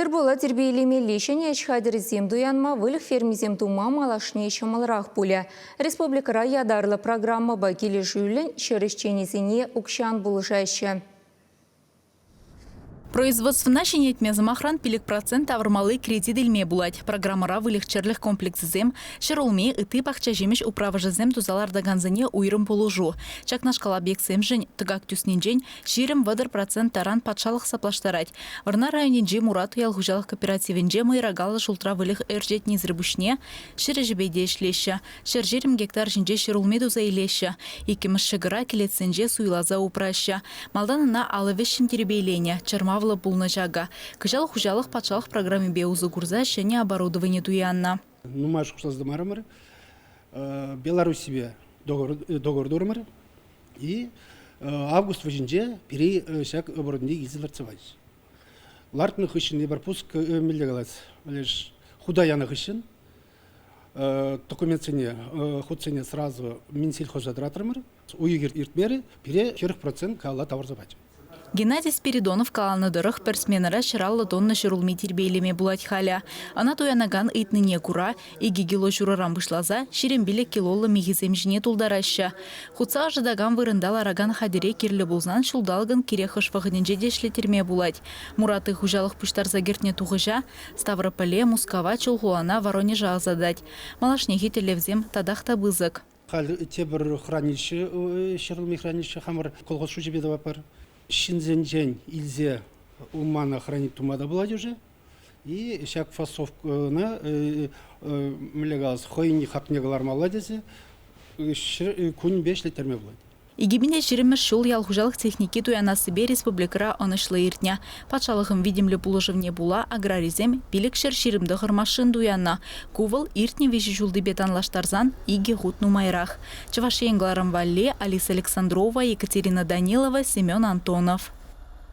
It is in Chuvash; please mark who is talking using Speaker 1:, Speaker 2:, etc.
Speaker 1: Тыр-пула тирпейлемелли ҫӗнӗ ӗҫ хатӗрӗсем туянма, выльӑх фермисем тума малашне ҫӑмӑлрах пулӗ. Республикӑра ятарлӑ программӑпа килӗшӳллӗн ҫӗр ӗҫченӗсене укҫан пулӑшаҫҫӗ.
Speaker 2: Производствӑна ҫӗнетме, сӑмахран, 5% тавӑрмалли кредит илме пулать. Программӑра выльӑх-чӗрлӗх комплексӗсем, ҫӗрулми, ытти пахча-ҫимӗҫ управӑшӗсем туса лартакансене уйрӑм пулӑшу. Ҫакнашкал объектсемшӗн тӑкак тӳснинчен 20-30% таран патшалӑх саплаштарать. Вӑрнар районӗнчи Мурат ял хуҫалӑх кооперативӗнче мӑйракаллӑ шултра выльӑх ӗрчетнисӗр пуҫне ҫӗр ӗҫӗпе те ӗҫлеҫҫӗ. 120 гектар ҫинче ҫӗрулми туса илеҫҫӗ. Иккӗмӗш ҫӑкӑра кӗлетсенче суйласа упраҫҫӗ. Малтан ӑна алӑ вӗҫҫӗн тирпейленӗ, чӑрмавлӑ пулнӑ ҫакӑ. Кӑҫал хуҫалӑх патшалӑх программипе усӑ курса ҫӗнӗ оборудовани туяннӑ.
Speaker 3: Нумай шухӑшласа тӑмарӑмӑр. Белоруссипе договор турӑмӑр. И август вӗҫӗнче пире ҫак оборудование илсе лартса пачӗҫ. Лартнӑ хыҫҫӑн эпир пуск мӗнле калас, леш хута янӑ хыҫҫӑн документсене, хутсене сразу Минсельхоза тӑратрӑмӑр. Уйӑх иртмерӗ, пире 40% каялла тавӑрса пачӗ.
Speaker 2: Геннадий Спиридонов каланӑ тӑрӑх, пӗр сменӑра 150 тонна ҫӗрулми тирпейлеме пулать халӗ. Ӑна туянакан ыйтнине кура 2 кило ҫурӑран пуҫласа 25 килоллӑ михӗсем ҫине тултараҫҫӗ. Хутса ӑшӑтакан вырӑнта ларакан хатӗре кирлӗ пулсан ҫулталӑкӑн кирек хӑш вӑхӑтӗнче те ӗҫлеттерме пулать. Мураты хуҫалӑх пуҫтарса кӗртнӗ тухӑҫа Ставрополе, Мускава, Чулхулана, Воронежа ӑсатать. Малашнехи тӗллевсем татах та пысӑк.
Speaker 3: Халь тепӗр хранилище, ҫӗрулми хранилище хамӑр колхоз шучӗпе тӑватпӑр. Ҫынсенчен илсе умана хранить тума та пулать уже. И ҫак фасовкӑна мӗнле калас, хӑйӗн хакне кӑлармалла тесе кунӗпе ӗҫлеттерме пулать.
Speaker 2: 2020-мӗш ҫул ял хуҫалӑх техники туянассипе республикӑра ӑнӑҫлӑ иртнӗ. Патшалӑхӑн витӗмлӗ пулӑшӑвне пула аграрисем 529 машин туяннӑ. Ку вӑл иртнӗ виҫӗ ҫултипе танлаштарсан икӗ хут нумайрах. Чӑваш Ен кӑларӑм валли Алиса Александрова, Екатерина Данилова, Семен Антонов.